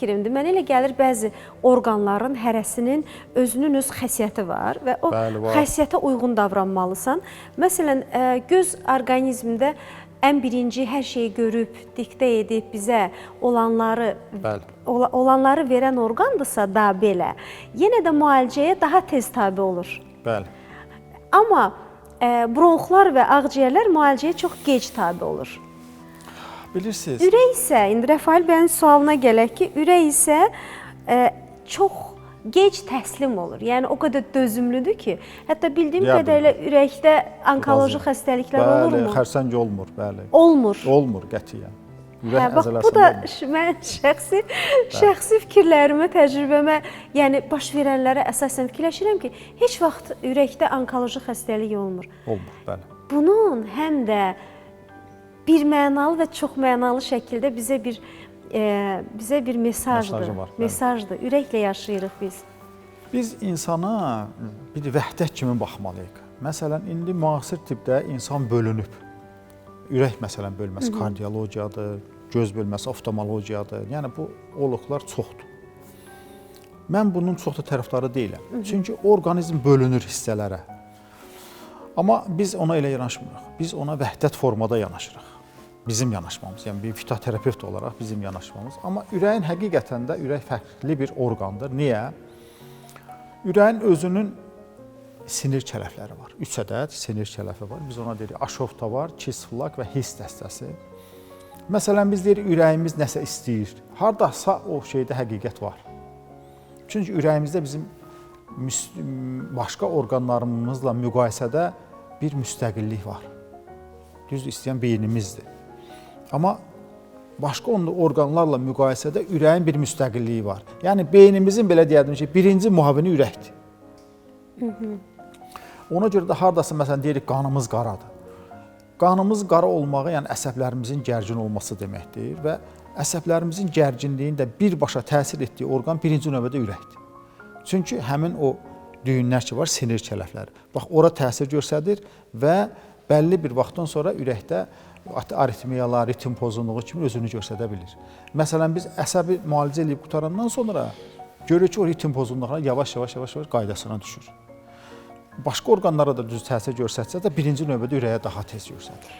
fikrimdir. Mənə elə gəlir bəzi orqanların hərəsinin özünün öz xəsiyyəti var və o Bəli, var. Xəsiyyətə uyğun davranmalısan. Məsələn, göz orqanizmdə ən birinci hər şeyi görüb, diktə edib bizə olanları Bəli. Olanları verən orqandırsa da belə, yenə də müalicəyə daha tez tabe olur. Bəli. Amma bronxlar və ağciyərlər müalicəyə çox gec tabe olur. Bilirsiniz, Ürək isə, indi Rəfail bəyin sualına gələk ki, ürək isə çox gec təslim olur. Yəni o qədər dözümlüdür ki, hətta bildiyim Deyərdim. qədərilə ürəkdə onkoloji xəstəliklər bəli, olurmu? Xərsəng olmur, bəli. Olmur. Olmur qətiyyən. Ürək Hə, bax əzələsində bu da olmur. Mən şəxsi fikirlərimə, təcrübəmə, yəni baş verənlərə əsasən fikirləşirəm ki, heç vaxt ürəkdə onkoloji xəstəlik olmur. Olmur, bəli. Bunun həm də bir mənalı və çox mənalı şəkildə bizə bir mesajdır. Mesajı var, bəli. Mesajdır. Ürəklə yaşayırıq biz. Biz insana bir vəhdət kimi baxmalıyıq. Məsələn, indi müasir tibbdə insan bölünüb. Ürək məsələn bölməsi kardiologiyadır, göz bölməsi oftalmologiyadır. Yəni bu oluqlar çoxdur. Mən bunun çox da tərəfdarı deyiləm. Çünki orqanizm bölünür hissələrə. Amma biz ona elə yanaşmırıq. Biz ona vəhdət formada yanaşırıq. Bizim yanaşmamız, yəni bir fitoterapevt olaraq bizim yanaşmamız. Amma ürəyin həqiqətən də ürək fərqli bir orqandır. Niyə? Ürəyin özünün sinir kələfləri var. 3 ədəd sinir kələfi var. Biz ona deyirik aşovta var, kisflak və his dəstəsi. Məsələn, biz deyirik ürəyimiz nəsə istəyir. Hardasa o şeydə həqiqət var. Çünki ürəyimizdə bizim başqa orqanlarımızla müqayisədə bir müstəqillik var. Düzdür, istəyən beynimizdir. Amma başqa orqanlarla müqayisədə ürəyin bir müstəqilliyi var. Yəni beynimizin belə deyərdim ki, birinci müavini ürəkdir. Ona görə də hardasa məsələn deyirik qanımız qaradır. Qanımız qara olmağı, yəni əsəblərimizin gərgin olması deməkdir və əsəblərimizin gərginliyinin də birbaşa təsir etdiyi orqan birinci növbədə ürəkdir. Çünki həmin o düyünlər ki var, sinir kələfləri. Bax, ora təsir göstərir və bəlli bir vaxtdan sonra ürəkdə aritmiyalar, ritm pozunluğu kimi özünü göstərə bilir. Məsələn, biz əsəbi müalicə eləyib qutarandan sonra görürük ki, o ritm pozunluğuna yavaş-yavaş qaydasına düşür. Başqa orqanlara da düz təsir göstərsə də birinci növbədə ürəyə daha tez göstərir.